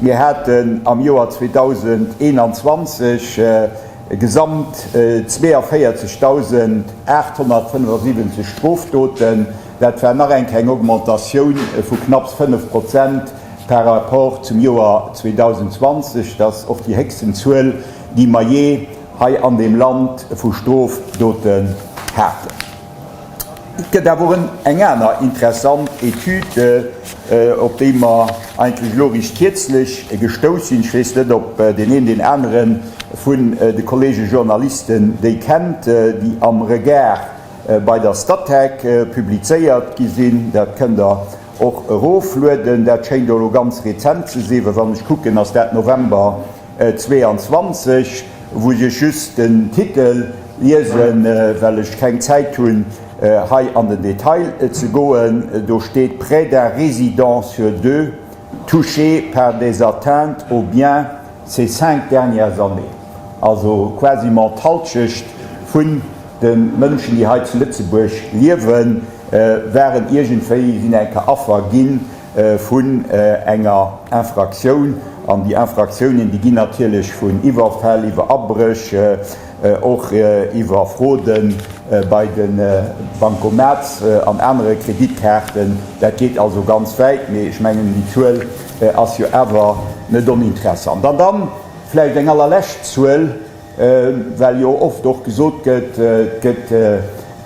Mir haten am Joer 2021 gesamt 42.875 Strofdoten. Dat war nach eng Kéier eng Augmentatioun vu knapps 5 Prozent par rapport zum Joer 2020. Dat ass och déi héchsten Zuel, déi mer jee hei an deem Land vu Strofdoten haten. Et gëtt awer och eng aner interessant Etüd, op déi mer eigentlech elo eréischt kierzlech gestouss sinn. Ech weess net, ob deen een deen anere vun de Kollege Journalisten déi kennt, déi am Regard bei der Statec publizéiert gi sinn. Dat kënnt Der och eroflueden. Dat schéint elo ganz rezent ze sinn, well wann ech kucken, ass dat November 22, wou ech just den Titel liesen, well ech keng Zäit hunn, hei an den Detail ze goen. Do steet, Près d'un résident sur deux touché par des atteintes aux biens ces cinq dernières années. Also quasiment d'Halschecht vun de Mënschen, déi hei zu Lëtzebuerg liewen, waren iergendwéi, sinn eng Kéier Affer gi vun enger Infraktioun. An déi Infraktiounen, déi ginn natierlech vun Iwwerfäll iwwer Abréch, och iwwer Fraude bei de Bankomats an anere Kreditkaarten. Dat geet also ganz wäit, mee ech mengen, déi Zuel ass jo awer net oninteressant. An dann vläicht eng allerlescht Zuel, Well jo oft och gesot gëtt, et gëtt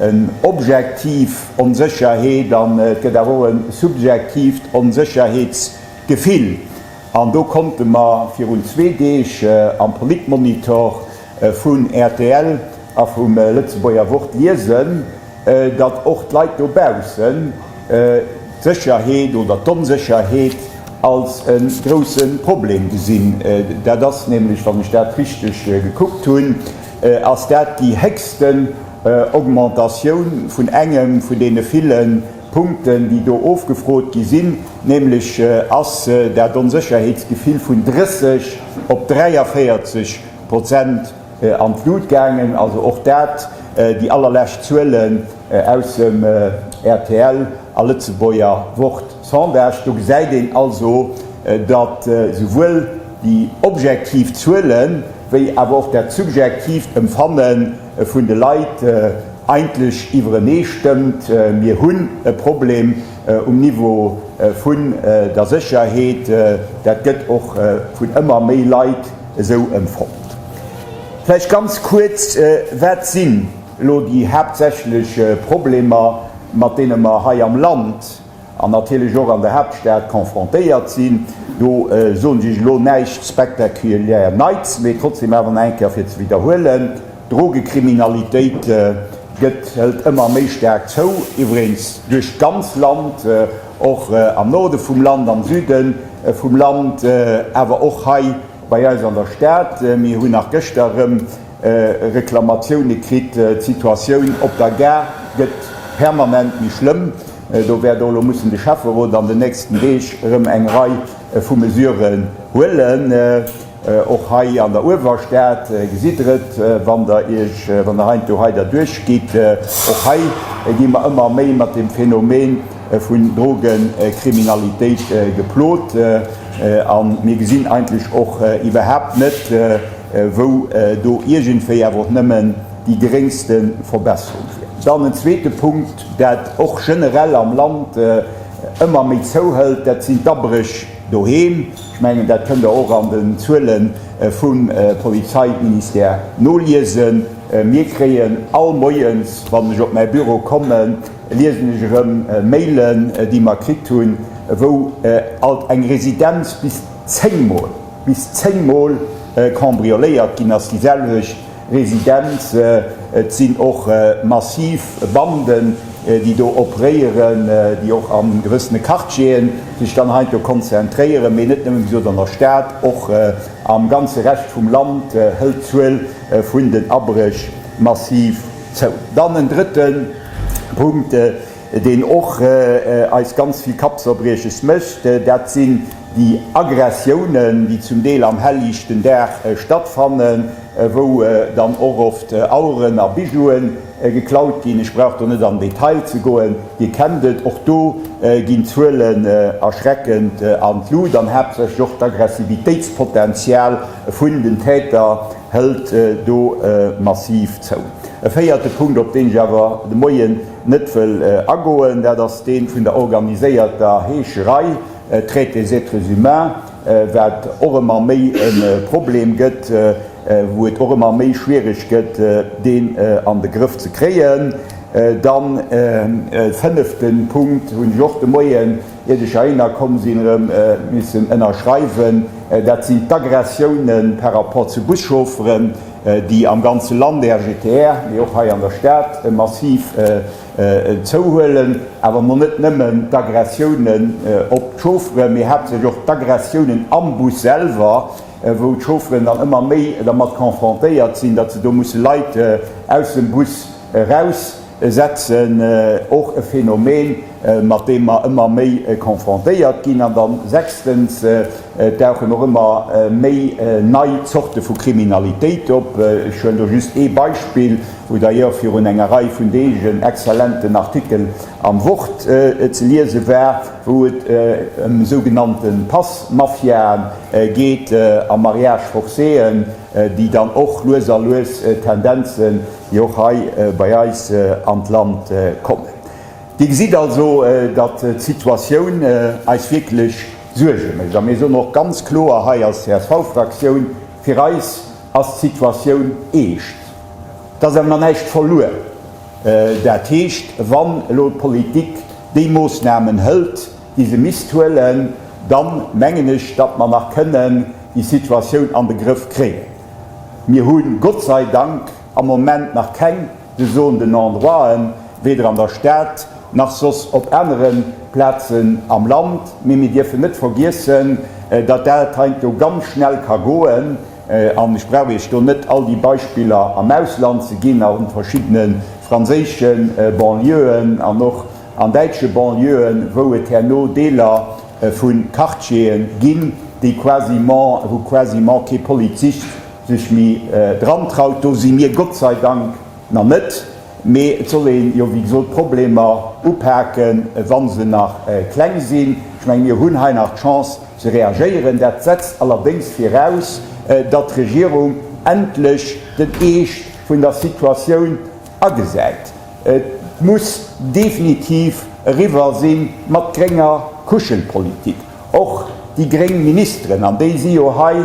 en objektiv Onsécherheet an et gëtt awer och e subjektiivt Onsécherheetsgefill. An do konnte mer virun zwee Deeg am Politmonitor vun rtl a vum Lëtzebuerger Wort liesen, datt och d'Leit dobaussen d'Sécherheet oder d'Onsécherheet als e grousse Problem gesinn. Dat ass nämlech, wann ech dat richteg gekuckt hunn, ass dat déi héchsten Augmentatioun vun engem vun deene ville Punkten, déi do ofgefrot gi sinn, nämlech ass dat Onsécherheetsgefill vun 30 op 43 Prozent an d'Lut gaangen. Also och dat, déi allerlescht Zuelen aus dem rtl a Lëtzebuerger Wort Sondage. Do gesäit een also, datt souwuel déi objektiv Zuele wéi awer och dat subjektiivt Empfanne vun de Leit eigentlech iwwerenee stëmmt. Mir hunn e Problem um Niveau vun der Sécherheet. Dat gëtt och vun ëmmer méi Leit esou empfonnt. Vläicht ganz kuerz, Wat sinn elo déi haaptsächlech Problemer, mat deene mer hei am Land an natierlech och an der Haaptstad confrontéiert sinn? Do soen ech elo näischt spektakulär Neits, mee trotzdem awer nach eng Kéier fir ze widderhuelen, D'Drogekriminalitéit gëtt, hëlt ëmmer méi staark zou, iwwregens duerch d'ganz Land, och am Norde vum Land, am Süde vum Land, awer och hei bei eis an der Stad. Mir hunn nach gëschter erëm Reklamatioune kritt, d'Situatioun op der Gare gëtt permanent méi schlëmm. Do wäert och elo mussen de Schäfferot an den nächsten Deeg erëm eng Rei vu Mesuren huelen. Och hei an der Uewerstad gesitt Der et, wann Der Iech, wann Der heiansdo hei derduerch gitt, och hei gi mer ëmmer méi mat dem Phänomen vun Drogekriminalitéit geplot. A mir gesinn eigentlech och iwwerhaapt net, wou do iergendwéi awer och nëmmen déi geréngste Verbesserung wier. Dann en zweete Punkt, dat och generell am Land ëmmer méi zouhëlt, dat sinn d'Abréch doheem. Ech mengen, dat kënnt Der och an den Zuele vum Polizeiministère noliesen. Mir kréien all Moies, wann ech op mäi Büro kommen, liesen ech erëm Mailen, déi mer kritt hunn, wou alt eng Residenz bis zéngmol, bis zéngmol cambrioléiert ginn ass, déi selwecht Residenz. Et sinn och massiv Banden, déi do operéieren, déi och a gewëssene Quartieren sech dann heiansdo konzentréieren, mee net nëmmen, wéi gesot, an der Stad, och am ganze Rescht vum Land hëlt d'Zuel vun den Abréch massiv zou. Dann en drëtte Punkt, deen och eis ganz vill Kappzerbrieches mécht, dat sinn déi Aggressiounen, déi zum Deel am hellliichten Dag stattfannen, wou dann och oft Aueren a Bijouen. geklaut ginn. Ech brauch do net an den Detail ze goen, Dir kennt et. Och do ginn d'Zuelen erschreckend an d'Lut an haaptsächlech och d'Aggressivitéitspotenzial vun den Täter hëlt do massiv zou. E véierte Punkt, op deen ech awer de Moien net wëll agoen, dat ass dee vun der organiséierter Heescherei, Traite des êtres humains, wat och ëmmer méi e Problem gëtt, wou et och ëmmer méi schwierig gëtt, deen an de Grëff ze kréien. Dann e fënnefte Punkt hunn ech och de Moien, iert ech heihinner komm sinn, erëm missen ënnerschreiwen, dat sinn d'Aggressiounen par rapport zu Buschaufferen, déi am ganze Land, RGTR, mee och hei an der Stad massiv zouhuelen. Awer mol net nëmmen d'Aggressiounen op d'Chaufferen, mee haaptsächlech och d'Aggressiounen am Bus selwer, wou d'Chaufferen dann ëmmer méi dermat confrontéiert sinn, datt se do musse Leit aus dem Bus eraussetzen. Och e Phänomen, mat deem mer ëmmer méi confrontéiert ginn. An dann sechstens, et dauchen och ëmmer méi nei Zorte vu Kriminalitéit op. Ech huelen do just ee Beispill, wou d'ailleurs virun enger Rei vun Deeg en exzellenten Artikel am Wort ze liese war, wou et ëm sougenannte Pass-Mafiae geet a Mariage-forcéen, déi dann och lues a lues Tendenzen, déi och hei bei eis an d'Land kommen. Dir gesitt also, datt d'Situatioun eis wierklech Suerge mécht. A mir soen och ganz kloer hei als CSV-Fraktioun, Fir eis ass d'Situatioun eescht. Et ass awer nach näischt verluer. Dat heescht, wann elo d'Politik déi Moossnamen hëlt, déi se misst huelen, da mengen ech, datt mer nach kënnen déi Situatioun an de Grëff kréien. Mir hu Gott sei Dank am Moment nach keng Zones de non-droiten, weder an der Stad nach soss op anere Plazen am Land. Mee mir dierfen net vergiessen, datt dat heiansdo ganz schnell ka goen. An ech brauch Iech do net all déi Beispiller am Ausland ze ginn, a verschiddene franséische Banlieuën an och an däitsche Banlieuën, wou et herno Deeler vu Quartiere ginn, déi quasiment, wou quasiment kee Polizist sech méi dran traut. Do si mir Gott sei Dank nach net. Mee et soll een jo, wéi gesot, d'Problemer upaken, wa se nach kleng sinn. Ech mengen, mir hunn hei nach d'Chance ze reagéieren. Dat setzt allerdéngs viraus, datt d'Regierung endlech den Eescht vun der Situatioun agesäit. Et muss definitiv eriwwer si mat grénger Kuschelpolitik. Och déi gréng Ministeren, an déi si jo hei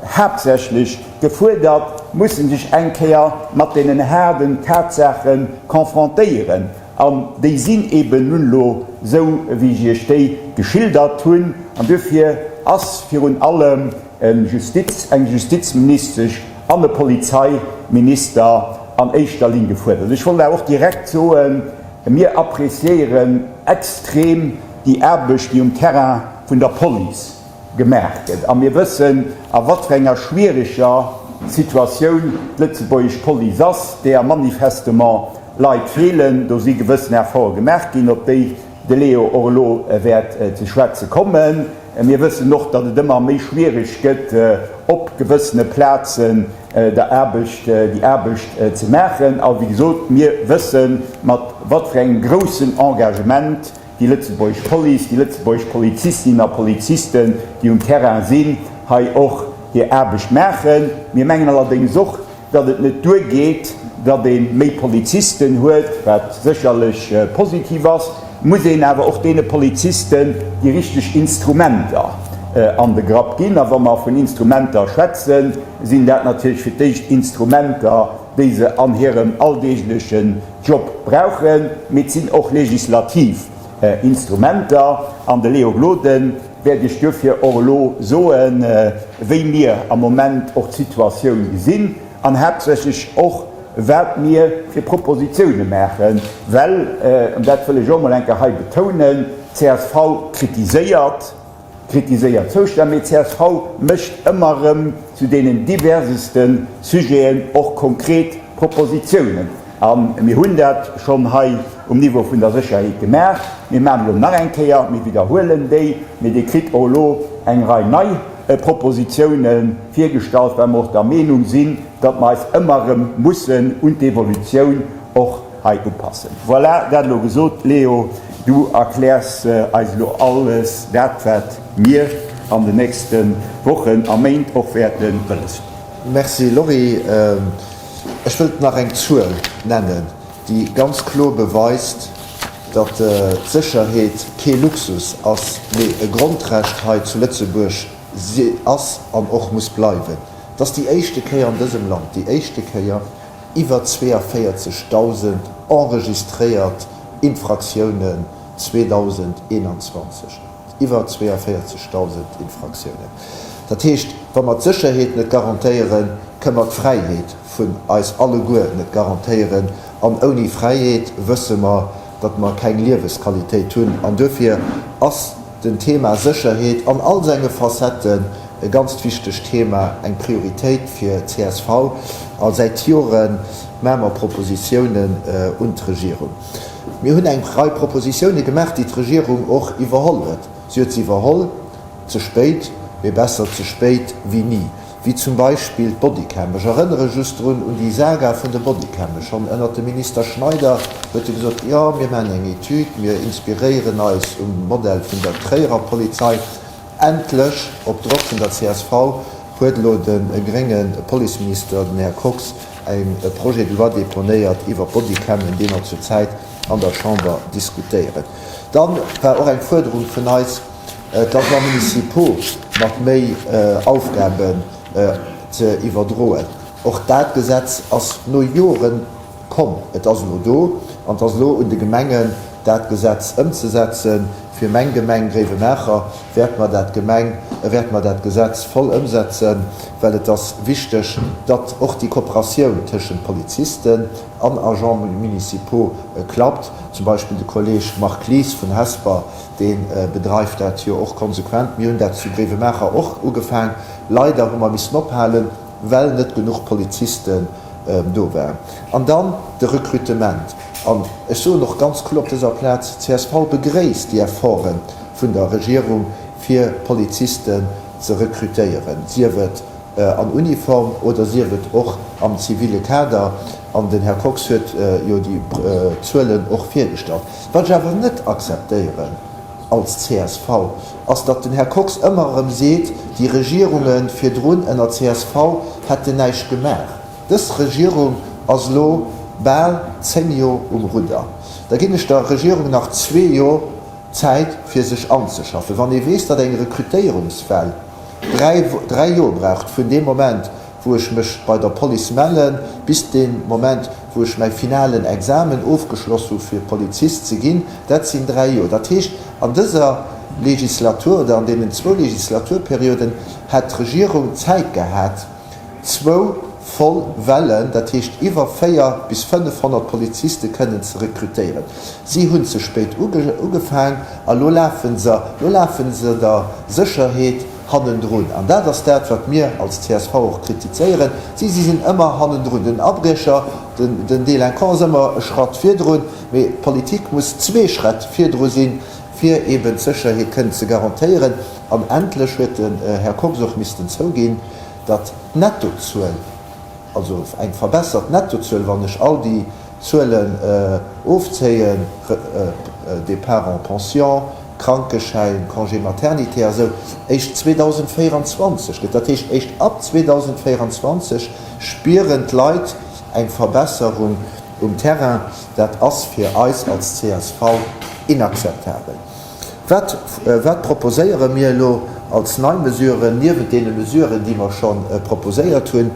haaptsächlech gefuerdert, musse sech eng Kéier mat deenen haarden Tatsaache confrontéieren. An déi sinn eben nun elo esou, wéi ech Iech déi geschildert hunn. An duerfir ass virun allem e Justiz, eng Justizministesch an e Polizeiminister an éischter Linn gefuerdert. Ech wollt awer och direkt soen, Mir appréciéieren extrem déi Aarbecht, déi um Terrain vun der Police gemaach gëtt. A mir wëssen, a wat fir enger schwiereger Situatioun d'lëtzebuergesch Police ass, deeër manifestement Leit feelen. Do si gewëssen Efforte gemaach ginn, op déi de Leo och elo wäert ze schwätze kommen. Mir wëssen och, datt et ëmmer méi schwiereg gëtt, op gewëssene Plazen der Aarbecht, déi Aarbecht ze maachen. A wéi gesot, mir wëssen, mat wat fir engem groussen Engagement déi lëtzebuergesch Police, déi lëtzebuergesch Polizistinnen a Polizisten, déi um Terrain sinn, hei och hir Aarbecht maachen. Mir mengen allerdéngs och, datt et net duergeet, datt ee méi Polizisten huet, wat sécherlech positiv ass, muss een awer och deene Polizisten déi richteg Instrumenter an de Grapp ginn. A wa mer vun Instrumenter schwätzen, sinn dat natierlech fir d'éischt Instrumenter, déi se an hirem alldeeglechen Job brauchen, mee et sinn och legislativ Instrumenter. An de Léo Gloden wäert Iech duerfir och elo soen, wéi mir am Moment och d'Situatioun gesinn an haaptsächlech och, wat mir fir Propositioune maachen, well, an dat wëll ech och emol eng Kéier hei betounen, csv kritiséiert, kritiséiert Zoustänn, mee csv mécht ëmmer erëm zu deenen diverseste Sujeten och konkret Propositiounen. A mir hunn dat schonn hei um Niveau vun der Sécherheet gemaach. Mir maachen elo nach eng Kéier, mir widderhuelen déi, mee Dir kritt och elo eng Rei nei Propositiounen virgestallt, well mer och der Meenung sinn, datt mer eis ëmmer erëm mussen un d'Evolutioun och. hei upassen. Voilà, dat elo gesot. Leo, du erkläers eis elo alles dat, wat mir an den nächste Wochen a Méint och wäerte wëlles hunn. Merci Laurie. Ech wëllt nach eng Zuel nennen, déi ganz kloer beweist, datt d'Sécherheet kee Luxus ass, mee e Grondrecht hei zu Lëtzebuerg ass an och muss bleiwen. Et ass déi éischte Kéier an dësem Land, déi éischte Kéier, iwwer 42.000 enregistréiert Infraktiounen 2021. Iwwer 42.000 Infraktiounen. Dat heescht, wa mer d'Sécherheet net garantéieren, kënne mer d'Fräiheet vun eis alleguer net garantéieren. An ouni Fräiheet wësse mer, datt mer keng Liewesqualitéit hunn. An duerfir ass den Thema Sécherheet an all senge Facetten e ganzt wichtegt Thema, eng Prioritéit fir csv. A säit Jore maache mer Propositiounen un d'Regierung. Mir hunn eng Rei Propositioune gemaach, déi d'Regierung och iwwerholl huet. Si huet se iwwerholl, ze spéit, mee besser ze spéit wéi ni, wéi zum Beispill d'Bodycam. Ech erënnere just drun un déi Saga vun de Bodycammen. Schonn ënnert dem Minister Schneider huet e gesot, Jo, mir maachen eng Etüd, mir inspiréieren eis um Modell vun der Tréierer Polizei. Endlech, op Drock vun der csv, huet elo de grénge Policeminister, den Här Kox, e Projet de loi deponéiert iwwer d'Bodycammen, dee mer zurzäit an der Chamber diskutéieren. Da war och eng Fuerderung vun eis, d'Agents municipaux mat méi Aufgaben ze iwwerdroen. Och dat Gesetz ass no Joren komm. Et ass elo do an et ass elo un de Gemengen, dat Gesetz ëmzesetzen. Fir meng Gemeng Gréiwemaacher wäerte mer dat Gemeng, wäerte mer dat Gesetz voll ëmsetzen, well et ass wichteg, datt och déi Kooperatioun tëschent Polizisten an Agents municipaux klappt. Zum Beispill de Kolleg Marc Lies vun Hesper, dee bedreift dat jo och konsequent. Mir hunn dat zu Gréiwemaacher och ugefaang. Leider hu mer missen ophalen, well net genuch Polizisten do waren. An dann de Recrutement. An ech soen och ganz kloer op dëser Plaz, csv begréisst déi Efforte vun der Regierung, fir Polizisten ze rekrutéieren, sief et an Uniform oder sief et och am zivile Kader. An den Här Kox huet jo déi Zuelen och virgestallt. Wat ech awer net akzeptéieren als csv, ass, datt den Här Kox ëmmer erëm seet, déi Regierunge virdrun ënner csv hätten näischt gemaach. Dës Regierung ass elo bal 10 Jor um Rudder. Da ginn ech der Regierung nach zwee Jor Zäit fir sech anzeschaffen. Wann ee weess, datt eng Rekrutéierungswell dräi Jor braucht vun deem Moment wou ech mech bei der Police mellen, bis dee Moment wou ech mäi finalen Examen ofgeschloss hu fir Polizist ze ginn, dat sinn dräi Jor. Dat heescht, an dëser Legislatur oder an deenen zwou Legislaturperioden hätt d'Regierung Zäit gehat, zwou voll Wellen, dat heescht iwwer 4 bis 500 Poliziste kënnen ze rekrutéieren. Si hunn ze spéit ugefaang a lo lafe se, lo lafe se der Sécherheet hannendrun. An dat ass dat, wat mir als csv och kritizéieren. Si sinn ëmmer hannendrun. Den Abriecher, den Délinquant ass ëmmer e Schratt virdrun, mee d'Politik muss zwee Schrätt virdru sinn, fir eeben d'Sécherheet kënnen ze garantéieren. An endlech huet den Här Kox och missten zouginn, datt d'Nettozuel, also eng verbessert Nettozuel, wann ech all déi Zuelen ofzéien, Départ en pension, Krankeschäin, Congé maternité a sou, éischt 2024 gëtt. Dat heescht, éischt ab 2024 spieren d'Leit eng Verbesserung um Terrain. Dat ass fir eis als csv inakzeptabel. Wat, wat proposéiere mir elo als nei Mesuren, niewent deene Mesuren, déi mer scho proposéiert hunn?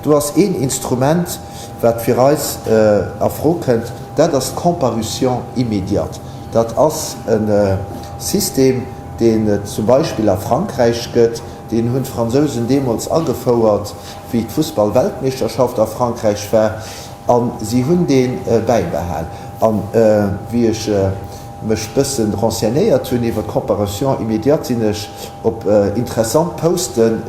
Do ass een Instrument, wat fir eis a Fro kënnt, dat ass d'Comparution immédiate. Dat ass e System, deen et zum Beispill a Frankräich gëtt. Deen hunn d'Fransousen deemools agefouert, wéi d'Fussballweltmeeschterschaft a Frankräich war, a si hunn dee bäibehal. A wéi ech mech bëssen renseignéiert hunn iwwer d'Comparution immédiate, sinn ech op interessant Poste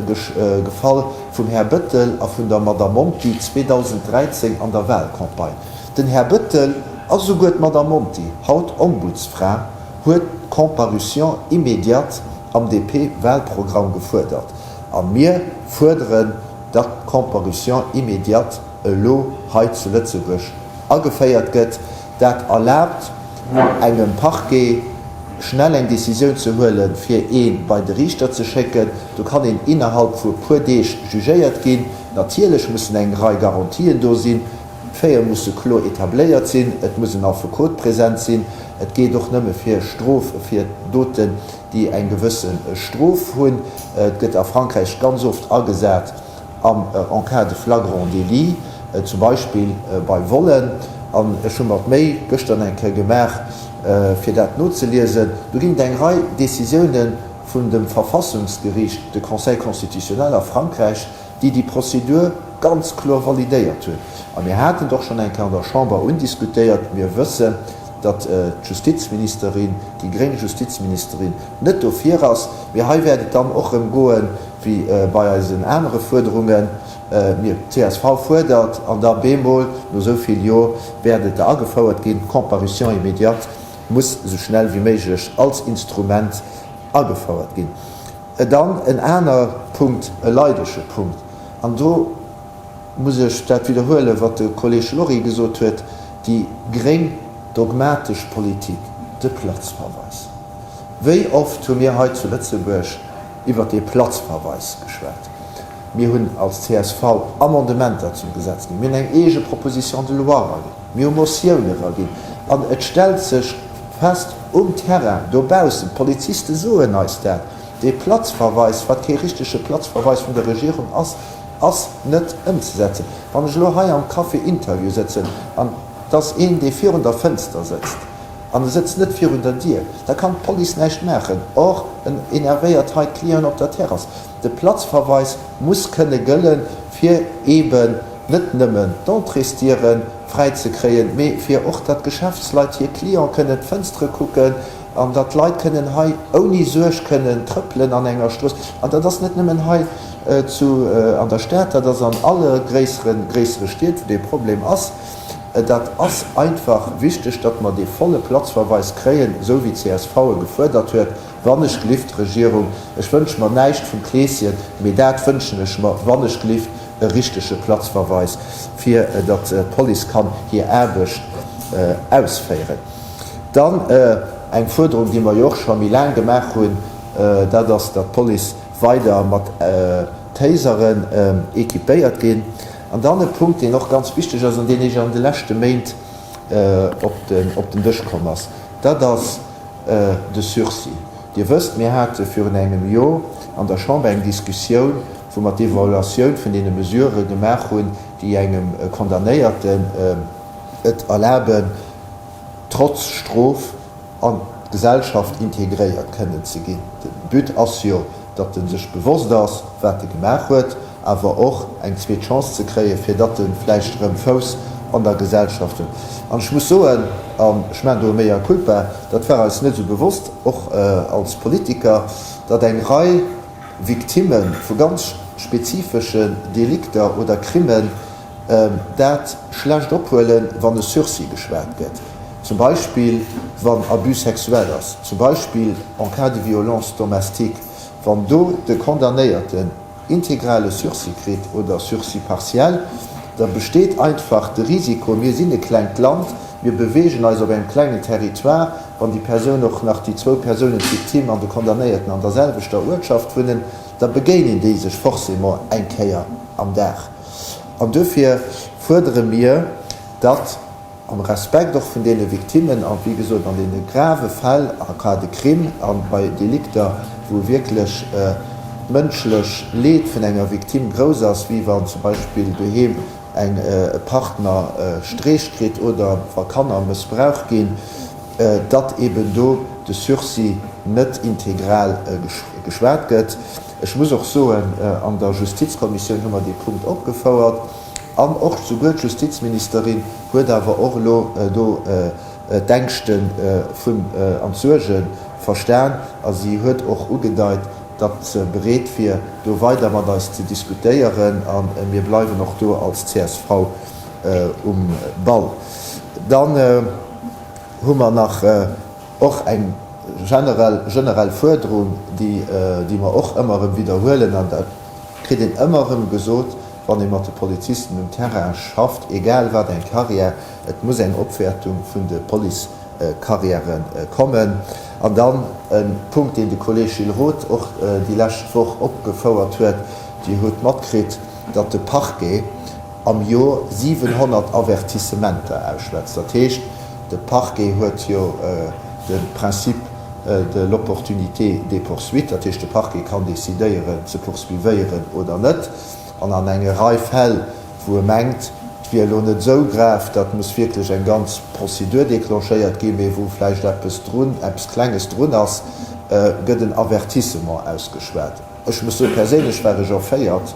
gefall vum Här Bëttel a vun der Madame Monti 2013 an der Wahlcampagne. Den Här Bëttel a souguer d'Madame Monti, haut Ombudsfra, huet d'Comparution immédiate am DP-Wahlprogramm gefuerdert. A mir fuerderen, datt d'Comparution immédiate elo hei zu Lëtzebuerg. ageféiert gëtt. Dat erlaabt engem Parquet, schnell eng Décisioun ze huelen, fir ee bei de Riichter ze schécken. Do kann een innerhalb vu e puer Deeg jugéiert ginn. Natierlech mussen eng Rei Garantien do sinn. D'Faite musse kloer etabléiert sinn, et muss en Affekot present sinn. Et geet och nëmme fir Strof, fir Doten, déi eng gewësse Strof hunn. Et gëtt a Frankräich ganz oft agesat am en cas de flagrant délit, zum Beispill bei Vollen. An ech hu mer d'Méi gëschter eng Kéier gemaach, fir dat nozeliesen. Do ginn et eng Rei Décisiounen vun dem Verfassungsgeriicht, de Conseil constitutionnel a Frankräich, déi déi Prozedur ganz kloer validéiert hunn. A mir haten et och schonn eng Kéier an der Chamber undiskutéiert. Mir wëssen, datt d'Justizministerin, déi gréng Justizministerin, net dofir ass. Mee hei wäert et dann och erëm goen, wéi bei eisen anere Fuerderungen. Mir, csv fuerdert, an da bemol, no esou vill Jor, wäert et da agefouert ginn, d'Comparution immédiate muss esou schnell wéi méiglech als Instrument agefouert ginn. Dann en aner Punkt, e leidege Punkt, an do muss ech dat widderhuelen, wat de Kolleg Lory gesot huet, déi gréng dogmatesch Politik, de Platzverweis. Wéi oft hu mir hei zu Lëtzebuerg iwwert dee Platzverweis geschwat? Mir hunn als csv Amendementer zum Gesetz ginn, mir hunn eng eege Proposition de loi eraginn, mir hu Motioune eraginn an et stellt sech fest um Terrain dobaussen, d'Poliziste soen eis dat, dee Platzverweis, wat kee richtege Platzverweis vun der Regierung ass, ass net ëmzesetzen. Wann ech elo hei am Café Interview sëtzen an et ass een, dee virun der Fënster sëtzt an e sëtzt net virun der Dier, da kann d'Police näischt maachen. Or, en enervéiert hei d'Clienten op der Terrass. De Platzverweis muss kënne gëllen, fir eeben net nëmmen d'Entréesdiere fräi ze kréien, mee fir och, datt d'Geschäftsleit hir Cliente kënnen d'Fënstere kucken an datt d'Leit kënnen hei ouni Suerg kënnen trëppelen an enger Strooss. An dat ass net nëmmen hei zu an der Stad, dat ass an alle gréissere gréissere Stied, wou dee Problem ass. Dat ass einfach wichteg, datt mer dee volle Platzverweis kréien, esou wéi csv e gefuerdert huet. Wann ech glift, Regierung, ech wënsche mer näischt vum Kleeschen, mee dat wënschen ech mer, wann ech glift, e richtege Platzverweis, fir datt d'Police kann hir Aarbecht ausféieren. Dann eng Fuerderung, déi mer jo och scho méi laang gemaach hunn, dat ass, datt d'Police weider mat Taseren équipéiert ginn. An dann e Punkt, deen och ganz wichteg ass an deen eréischt an de leschte Méint op den Dësch komm ass, dat ass, de Sursis. Dir wësst, mir hate virun engem Jor an der Chamber eng Diskussioun, wou mer d'Evaluatioun vun deene Mesurë gemaach hunn, déi engem Condamnéierten et erlaben, trotz Strof an d'Gesellschaft integréiert kënnen ze ginn. De But ass jo, datt e sech bewosst ass, wat e gemaach huet, awer och eng zweet Chance ze kréien, fir datt e vläicht erëm Fouss an der Gesellschaft huet. An ech muss soen, an ech maachen do e Mea culpa, dat war eis net esou bewosst, och als Politiker, datt eng Rei Victimme vu ganz spezifeschen Delikter oder Crimmen dat schlecht ophuelen, wann e Sursis geschwat gëtt, zum Beispill wann Abus sexuel ass, zum Beispill en cas de violence domestique, wann do de Condamnéierten integrale Sursis kritt oder Sursis partiel, da besteet einfach de Risiko, mir sinn e klengt Land, mir beweegen eis op engem klengen Territoire, wann déi Persoun och nach, déi zwou Persounen, d'Victime an de Condamnéierten, an der selwechter Uertschaft wunnen, da begéinen déi sech forcément eng Kéier am Dag. An duerfir fuerdere mir, datt, am Respekt och vun deene Victimmen a wéi gesot an deene grave Fäll, en cas de crime a bei Delikter, wou wierklech d'mënschlech Leed vun enger Victime grouss ass, wéi wann zum Beispill doheem eng e Partner Streech kritt oder wa Kanner mëssbraucht ginn, datt eeben do de Sursis net integral geschwat gëtt. Ech muss och soen, an der Justizkommissioun hu mer dee Punkt opgefouert an och souguer d'Justizministerin huet awer och elo do d'Ängschte vun an d'Suerge verstan a si huet och ugedeit, datt se bereet wier, do weider mat eis ze diskutéieren a mir bleiwen och do als csv um Ball. Dann hu mer nach Och eng generell generell Fuerderung, déi déi mer och ëmmer erëm widderhuelen, an dat kritt een ëmmer erëm gesot. wann ee mat de Polizisten um Terrain schafft, egal wat eng Carrière, et muss eng Opwäertung vun de Policecarrièrë kommen. An dann e Punkt, deen de Kolleg Gilles Roth och déi lescht Woch opgefouert huet, Dir hutt matkritt, datt de Parquet am Jor 700 Avertissementer ausschwätzt. Dat heescht, de Parquet huet jo de Principe de l'opportunité des poursuites, dat heescht, de Parquet kann decidéieren ze poursuivéieren oder net. An an enge Rei Fäll, wou e mengt, et wier elo net esou grave, datt muss wierklech eng ganz Procédure déclenchéiert ginn, mee wou vläicht eppes drun, eppes Klenges drun ass, gëtt en Avertissement ausgeschwat. Ech muss soen, perséinlech war ech erféiert,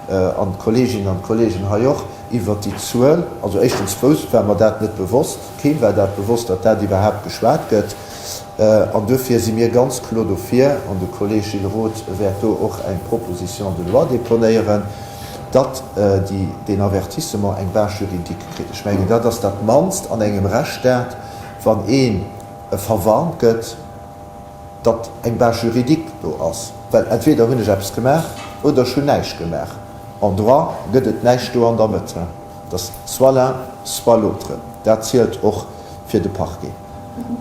an d'Kolleeginnen an d'Kolleegen hei och, iwwert déi Zuel. Also éischtens wousst, war mer dat net bewosst, keem war dat bewosst, datt dat iwwerhaapt geschwat gëtt. An duerfir si mir ganz kloer dofir, an de Kolleeg Gilles Roth wäert do och eng Proposition de loi deponéieren, datt déi, deen Avertissement eng Base juridique kritt. Ech mengen, dat ass dat mannst an engem Rechtsstaat, wann ee verwarnt gëtt, datt eng Base juridique do ass, well entweder hunn ech eppes gemaach oder ech hunn näischt gemaach. En droit gëtt et näischt do an der Mëtt. Et ass soit l'un, soit l'autre. Dat zielt och fir de Parquet.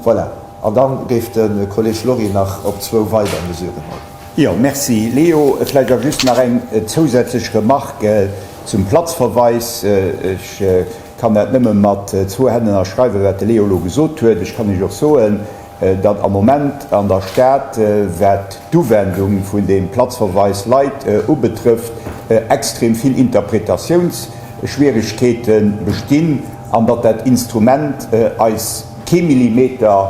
Voilà. An da géif de Kolleg Lory nach op zwou weider Mesuren agoen. Jo, merci Leo. Vläicht da just nach eng zousätzlech Remarque zum Platzverweis. Ech kann dat nëmme mat zwou Hänn ënnerschreiwen, wat de Leo elo gesot huet. Ech kann Iech och soen, datt am Moment an der Stad, wat d'Uwendung vun deem Platzverweis Leit ubetrëfft, extrem vill Interpretatiounsschwieregkeete bestinn an datt dat Instrument eis kee Millimeter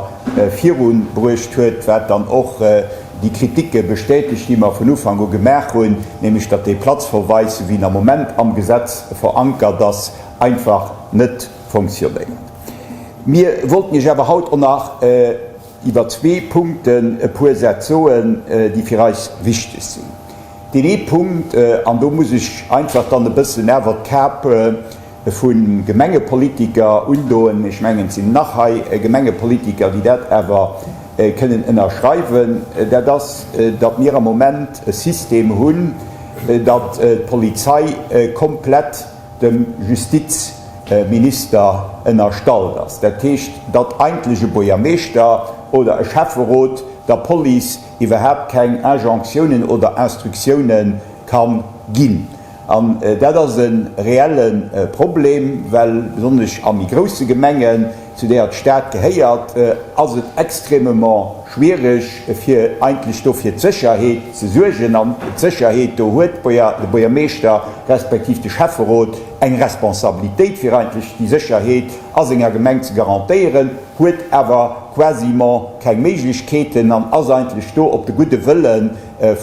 viru bruecht huet, wat dann och déi Kritike bestätegt, déi mer vun Ufank u gemaach hunn, nämlech datt dee Platzverweis, esou wéi en am Moment am Gesetz verankert ass, einfach net fonctionnéiert. Mir wollten Iech awer haut och nach iwwer zwee Punkten e puer Sätz soen, déi fir eis wichteg sinn. Deen ee Punkt, an do muss ech einfach dann e bëssen awer d'Kap vu Gemengepolitiker undoen, ech mengen, et sinn nach hei Gemengepolitiker, déi dat awer kënnen ënnerschreiwen, dat ass, datt mir am Moment e System hunn, datt d'Polizei komplett dem Justizminister ënnerstallt ass. Dat heescht, datt eigentlech e Buergermeeschter oder e Schäfferot der Police iwwerhaapt keng Injonctiounen oder Instructiounen ka ginn. An dat ass e reelle Problem, well besonnesch a méi grousse Gemengen, zu deeër d'Stad gehéiert, ass et extrêmement schwiereg, fir eigentlech do fir d'Sécherheet ze suergen. An d'Sécherheet, do huet de Buergermeeschter respektiv de Schäfferot eng Responsabilitéit, fir eigentlech déi Sécherheet a senger Gemeng ze garantéieren, huet awer quasiment keng Méiglechkeeten an ass eigentlech do op de gudde Wëlle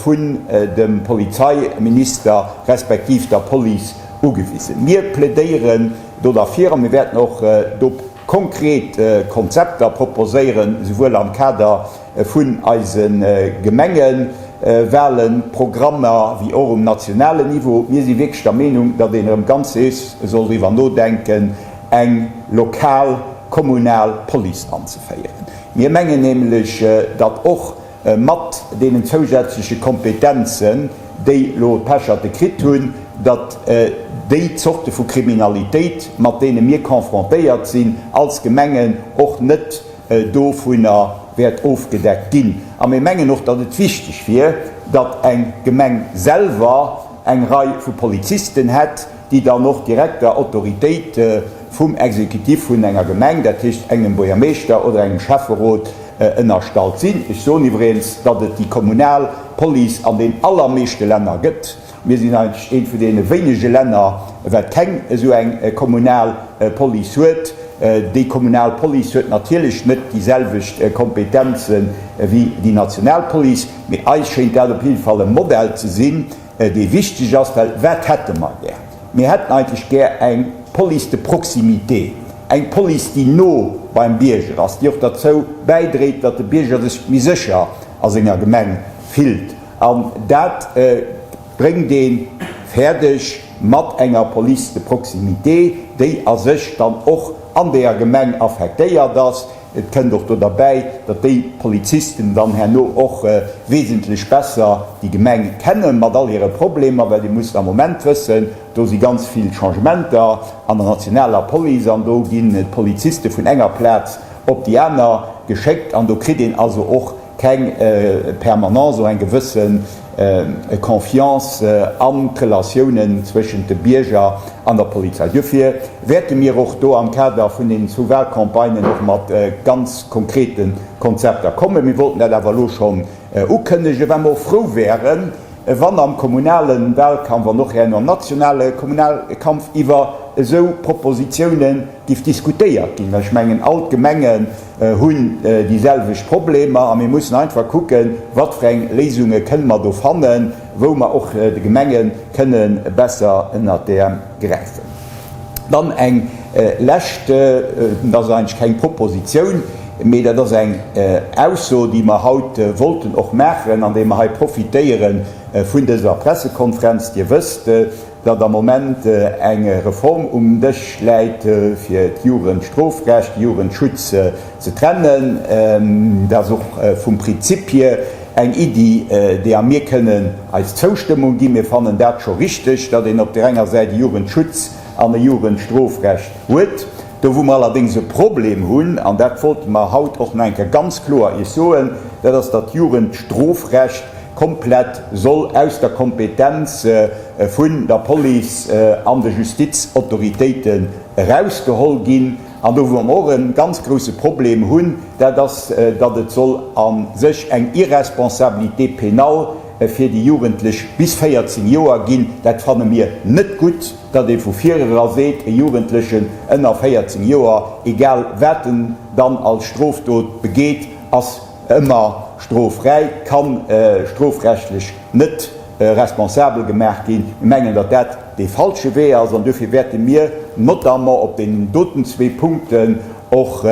vun dem Polizeiminister respektiv der Police ugewisen. Mir plädéieren do derfir, a mir wäerten och do konkret Konzepter proposéieren, souwuel am Kader vun eise Gemengewahlen, Programmer, wéi och um nationalen Niveau. Mir si wierklech der Meenung, datt een erëm ganz seriös soll driwwer nodenken, eng lokal kommunal Police anzeféieren. Mir mengen nämlech, datt och mat deenen zousätzleche Kompetenzen, déi elo d'Pecherte kritt hunn, datt déi Zorte vu Kriminalitéit, mat deene mir confrontéiert sinn als Gemengen, och net dovunner wäert ofgedeckt ginn. A mir mengen och, datt et wichteg wier, datt eng Gemeng selwer eng Rei vu Polizisten hätt, déi dann och direkt der Autoritéit vum Exécutif vun enger Gemeng, dat heescht engem Buergermeeschter oder engem Schäfferot, ënnerstallt sinn. Ech soen iwwregens, datt et déi kommunal Police an den allermeeschte Länner gëtt. Mir sinn eigentlech eent vun deene wéinege Länner, wat keng esou eng kommunal Police huet. Déi kommunal Police huet natierlech net déi selwecht Kompetenze wéi déi national Police, mee eis schéint dat op jidde Fall e Modell ze sinn, dee wichteg ass, well wat hätte mer gär? Mir hätten eigentlech gär eng Police de proximité, eng Police, déi no beim Bierger ass, déi och derzou bäidréit, datt de Bierger sech méi sécher a senger Gemeng fillt. An dat bréngt ee fäerdeg mat enger Police de proximité, déi a sech dann och an deeër Gemeng affektéiert ass. Et kënnt och do derbäi, datt déi Polizisten dann herno och wesentlech besser déi Gemeng kenne mat all hire Problemer, well Dir musst am Moment wëssen, do si ganz vill Changementer an der nationaler Police an do ginn d'Poliziste vun enger Plaz op déi aner geschéckt an do kritt een also och keng Permanence oder eng gewësse Confiance an d'Relatiounen zwëschent de Bierger an der Polizei. Duerfir wäerte mir och do am Kader vun deenen zwou Wahlcampagnen och mat ganz konkrete Konzepter kommen. Mir wollten dat awer elo schonn ukënnegen, well mer och frou wäeren, wann am kommunale Wahlkampf an och herno am nationale Kommunalkampf iwwer esou Propositiounen giff diskutéiert ginn, well ech mengen, all d'Gemengen hunn déi selwecht Problemer a mir mussen einfach kucken, wat fir eng Léisunge kënne mer do fannen, wou mer och de Gemenge kënne besser ënnert d'Äerm gräifen. Dann eng lescht, dat ass eigentlech keng Propositioun, mee dat ass eng Ausso, déi mer haut wollten och maachen, an deem mer hei profitéiere vun dëser Pressekonferenz. Dir wësst, datt am Moment eng Reform um Dësch läit, fir d'Jugendstrofrecht, de Jugendschutz ze trennen. Dat ass och vum Prinzip hier eng Iddi, deeër mir kënnen eis Zoustëmmung ginn. Mir fannen dat scho richteg, datt een op där enger Säit e Jugendschutz an e Jugendstrofrecht huet. Do wou mer allerdéngs e Problem hunn, an dat wollte mer haut och nach eng Kéier ganz kloer Iech soen, dat ass, datt d'Jugendstrofrecht komplett soll aus der Kompetenz vun der Police an de Justizautoritéiten erausgeholl ginn. An do wou mer och e ganz grouse Problem hunn, dat ass, datt et soll a sech eng Irresponsabilité pénale fir déi Jugendlech bis 14 Joer ginn. Dat fanne mir net gutt, datt ee vu virera seet, e Jugendlechen ënner 14 Joer, egal wat en dann als Strofdot begeet, ass ëmmer stroffräi, kann strofrechtlech net responsabel gemaach ginn. Mir mengen, datt dat dee falsche Wee ass an duerfir wäerte mir notamment op deenen doten zwee Punkten och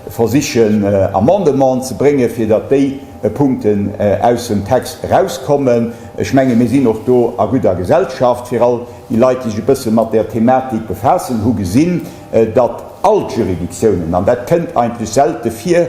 versichen Amendementen ze bréngen, fir datt déi Punkten aus dem Text erauskommen. Ech menge mir sinn och do a gudder Gesellschaft. Fir all déi Leit, déi sech e bësse mat där Thematik befaassen, hu gesinn, datt all d'Juridictiounen, an dat kënnt eigentlech selte vir,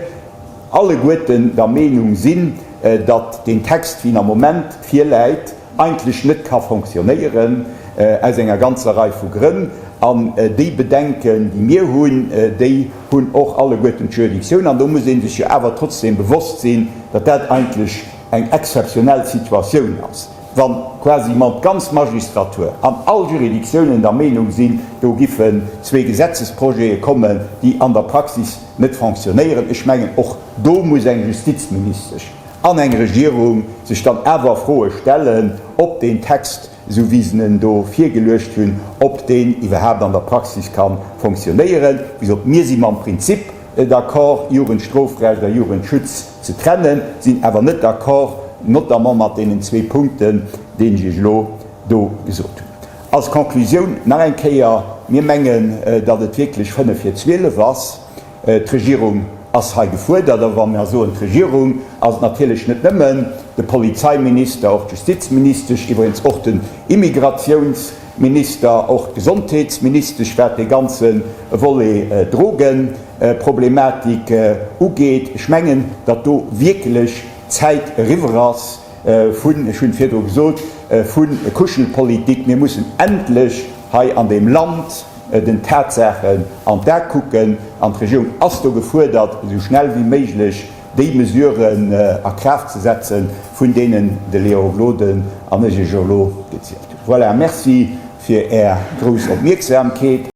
alleguerten der Meenung sinn, datt deen Text, wéi en am Moment virläit, eigentlech net ka fonctionnéieren, aus enger ganzer Rei vu Grënn. An déi Bedenken, déi mir hunn, déi hunn och alleguerten d'Juridictioun. An do muss ee sech jo awer trotzdem bewosst sinn, datt dat eigentlech eng exzeptionell Situatioun ass, wa quasiment d'ganz Magistratur an all Juridictiounen der Meenung sinn, do giffen zwee Gesetzesprojete kommen, déi an der Praxis net fonctionnéieren. Ech mengen, och do muss eng Justizministesch an eng Regierung sech dann awer Froe stellen, ob deen Text, esou wéi se en do virgeluecht hunn, ob deen iwwerhaapt an der Praxis ka fonctionnéieren. Wéi gesot, mir si mam Prinzip d'accord, Jugendstrofrecht a Jugendschutz ze trennen, sinn awer net d'accord, notamment mat deenen zwee Punkten, déi ech Iech elo do gesot hunn. Als Conclusioun nach eng Kéier, Mir mengen, datt et wierklech fënnef vir 12 ass. D'Regierung ass hei gefuerdert. A wa mer soen d'Regierung, ass et natierlech net nëmmen de Polizeiminister, och d'Justizministesch, iwwregens och den Immigratiounsminister, och d'Gesondheetsministesch, wat dee ganze Volet Drogenproblematik ugeet. Ech mengen, datt do wierklech d'Zäit eriwwer ass, vun, ech hunn et virdru gesot, vu Kuschelpolitik. Mir mussen endlech hei an deem Land den Tatsaachen an d'A kucken an d'Regierung ass do gefuerdert, esou schnell wéi méiglech déi Mesuren a Kraaft ze setzen, vun deenen de Léon Gloden an ech Iech elo gezielt hunn. Voilà, merci fir Är grouss Opmierksamkeet.